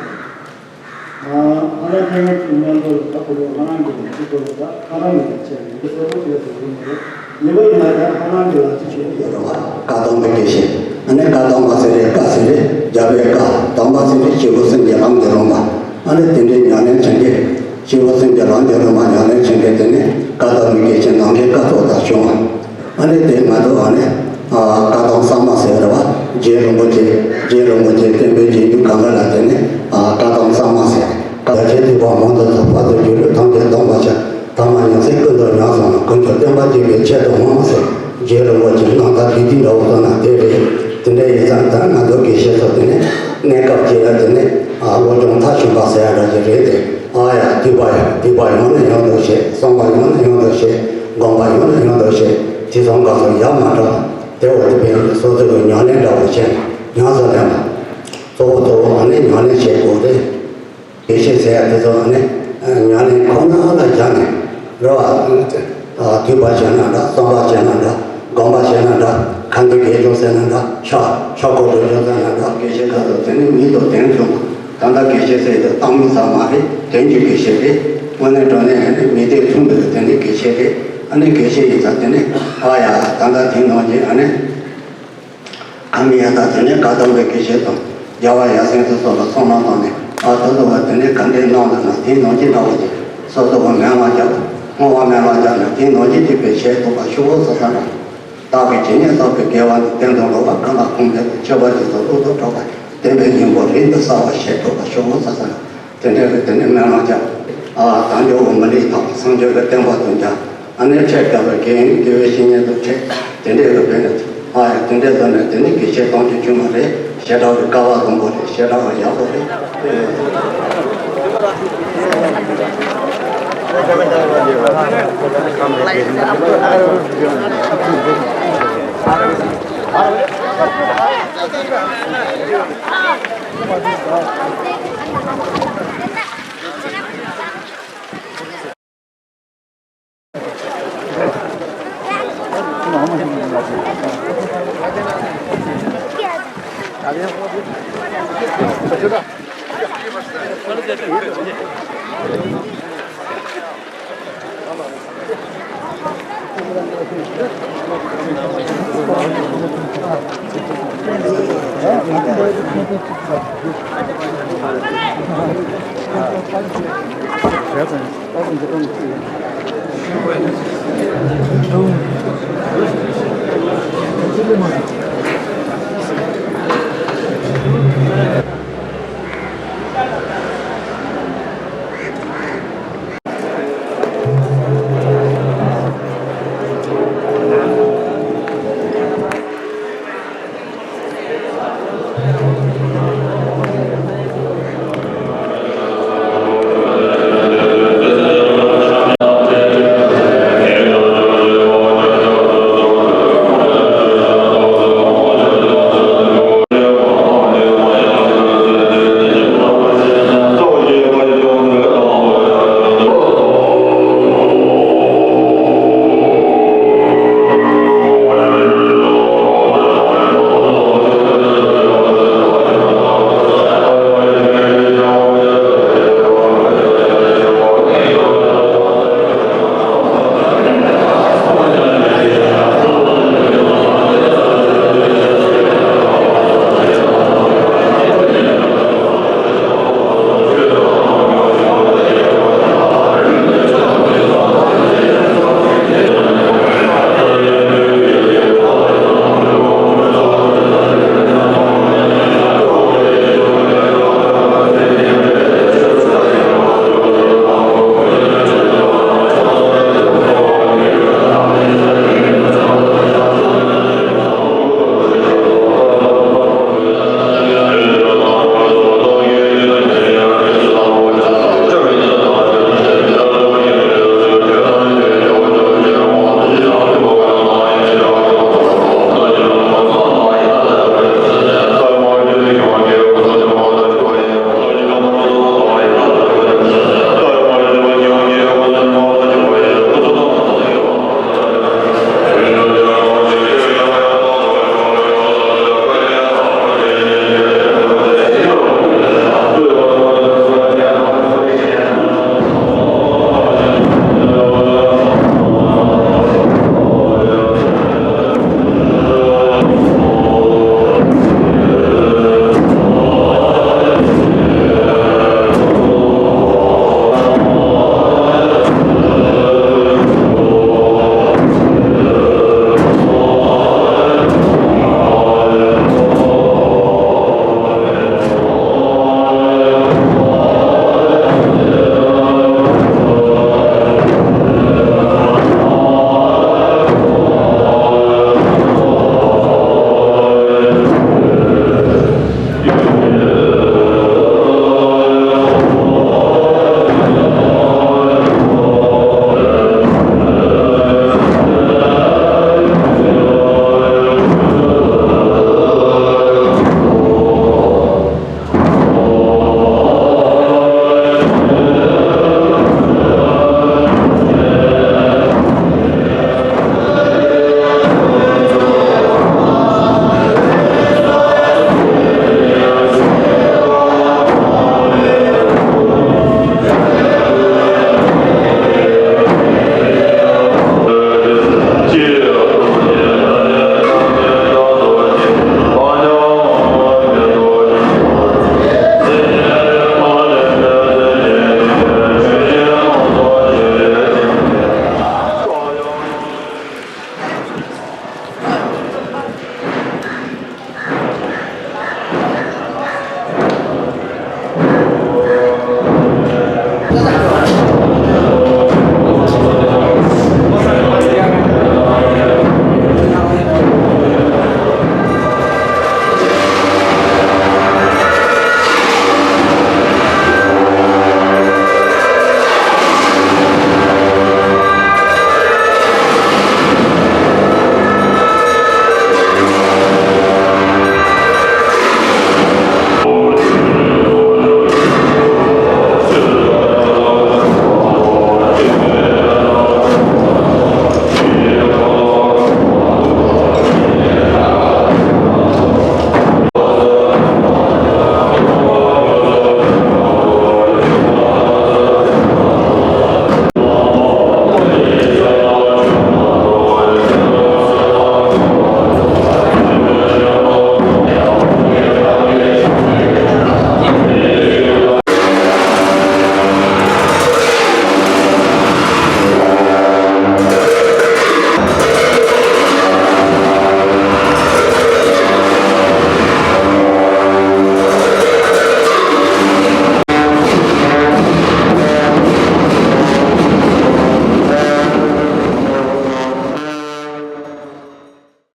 ཨ་ལ་ཐེངས་མ་གཅིག་མཉམ་དུ་ད་ཁོ་ལོ་ཧ་ལམ་གྱི་ལོ་གཅིག་ལོ་ད་ཧ་ལམ་གྱི་ལ་ཆེ་བའི་གསལ་པོ་ཤེས་སུ་ཡོད་མ་རེད། ཉེ་བ་ཡིན་ན་ད་ཧ་ལམ་གྱི་ལ་ཆེ་ཤོས་ཡོད་རེད་བ། བཀའ་གདམས་པའི་དགེ་བཤེས། ཨ་ནི་བཀའ་གདམས་པ་ཟེར་རེད། བཀའ་ཟེར་རེད། རྒྱལ་བའི་བཀའ། གདམས་པ་ཟེར་རེད། སྐྱེས་བུ་སེམས་ཀྱི་ལམ་གྱི་རོལ་མ། ཨ་ནི་དེ་འདྲའི་ཉམས་ལེན་བྱེད་མཁན། སྐྱེས་བུ་སེམས་ཀྱི་ལམ་གྱི་རོལ་མ་ཉམས་ལེན་བྱེད་མཁན་དེ་ནི་བཀའ་གདམས་པའི་དགེ་བཤེས་ནམ་མཁའི་བཀའ་ཐོབ་དང་བྱུང་བ། ཨ་ནི་དེ་ང་ཚོ་ཨ་ནི་ཨ་བཀའ་གདམས་གསར་མ་ཟེར་བ་རེད་བ། རྗེ་རིན་པོ་ཆེ། རྗེ་རིན་པོ་ཆེ་བསྟན་པའི་རྗེས་འཇུག་གང་ག་ལ་དེ་ནི་ཨ་བཀའ་གདམས་གསར་མ་ཟེར། བཀའ་ཆེན་ཐེག་པ་མང་དུ་རྫོགས། བར་དུ་སྒྱུ་ལུས་ཐམས་ཅད་སྟོང་པར་བྱ། ཐ་མ་ཉམས་སུ་ཀུན་ཏུ་ཉམས་སོང་ན། དཀོན་མཆོག་བསྟན་པ་རྒྱས་པའི་ཆེད་དུ་འོང་ཟེར། རྗེ་རིན་པོ་ཆེ་རྣམ་ཐར་བྲིས་དུས་འདྲ་བོ་བཏང་ན་དེ་རེད། དེ་འདྲ་ཡིན་ཙང་ད་ང་ཚོ་དགེ་བཤེས་ཚོ་དེ་ནི་གནས་སྐབས་ཅིག་ལ་དེ་ནི་ཨ་བློ་སྦྱོང་མཐར་ཕྱིན་པ་ཟེར་ཡ་འདྲ་ཞིག་རེད་དེ། ཨ་ཡ། སྡིག་པ་ཡང་སྡིག་པ་ཡང་ནས་ཡང་དུ་བྱེད། བསམ་པ་ཡང་ནས་ཡང་དུ་བྱེད། སྒོམ་པ་ཡང་ནས་ཡང་དུ་བྱེད། དེ་ཚོ་འགའ་ཚོ་ཡ་མ་བྲལ་བ་དེ་བ་དེ་བས་སོ་སོ་གི་ཉམས་ལེན་འདྲ་བོ་བྱས་ན་ཉམས་སུ་ལེན་པ། གཙོ་བོ་གཙོ་བོ་ཨ་ནི་ཉམས་ལེན་བྱེད་དགོས་ཏེ། དགེ་བཤེས་ཟེར་ཡ་དེ་ཚོ་ཨ་ནི་ཉམས་ལེན་ཁོ་ན་ལ་སྦྱངས་ནས་རེད་བ། སྡིག་པ་བྱས་ན་འདྲ། བསམ་པ་བྱས་ན་འདྲ། སྒོམ་པ་བྱས་ན་འདྲ། གང་གི་དགེ་སྦྱོང་ཟེར་ན་འདྲ། ཕྱག་ཕྱག་སྐོར་སྒྲུབ་སྦྱོང་ཟེར་ན་འདྲ། དགེ་བཤེས་ཁ་ཚོ་དེ་ནི་མིང་དང་དོན་མཚུངས་པ། ད་ལྟ་དགེ་བཤེས་ཟེར་དུས་གཏམ་མི་ཟ་མ་རེད། དོན་གྱི་དགེ་བཤེས་རེད། དངོས་གནས་དྲང་གནས་ཨ་ནི་མི་དེ་མཚུངས་པའི་དེ་ནི་དགེ་བཤེས་རེད། ཨ་ནི་དགེ་བཤེས་ཡིན་ཙང་དེ་ནི་ཨ་ཡ་ད་ལྟ་དེ་ནང་བཞིན་ཨ་ནི། ཨ་མི་ཡ་ད་དེ་ནས་བཀའ་གདམས་པའི་དགེ་བཤེས་དང་རྒྱལ་བ་ཡབ་སེང་གེ་སོགས་ལ་ཚོགས་གནང་བཏང་ནས། ཨ་ད་ལྟ་བ་དེ་ནས་ག་འདྲའི་གནང་འདུག་ན་དེའི་ནང་གི་འདྲ་བོ་ཅིག་སོ་སོ་བ་མེད་ལ་བརྒྱབ། བསྔོ་བ་མེད་ལ་བརྒྱབ་ན་དེའི་ནང་གི་དེ་བས་བྱས་ཐུབ་པ་ཤོག་ཟེར་ས་འདྲ། བདག་གིས་ཇི་སྙེད་བསགས་པའི་དགེ་བ་འདི། གཏན་དུ་འགྲོ་བ་གང་ལ་ཕོག་འདོད་དོ། ཆོས་པ་རྗེས་སུ་བློ་ལྡོག་འཕྲོག་པ། བདེན་པའི་སྙིང་པོ་རིང་དུ་གསལ་བར་བྱས་ཐུབ་པ་ཤོག་ཟེར་ས་འདྲ། དེ་འདྲའི་གི་དེ་ནས་སྨོན་ལམ་རྒྱབ། ཨ་དལ་འབྱོར་བ་མི་ལུས་ཐོབ། སངས་རྒྱས་ཀྱི་བསྟན་པ་དུ་འཇགས། ཨ་ནི་ཁྲེགས་བཀལ་བའི་དགེ་དགེ་བའི་བཤེས་གཉེན་དུ་ཁྲེགས། དེ་འདྲའི་གི་བས་ནས་ཨ་ཡ་དེ་འདྲའི་བཟོ་ནས་དེ་ནི་དགེ་བཤེས་གཏོང་རྒྱུ་བྱུང་བ་རེད། ཞེ་དྲག་གི་སྐལ་བ་བཟང་པོ་རེད། ཞེ་དྲག་གི་ཡག་པོ་རེད།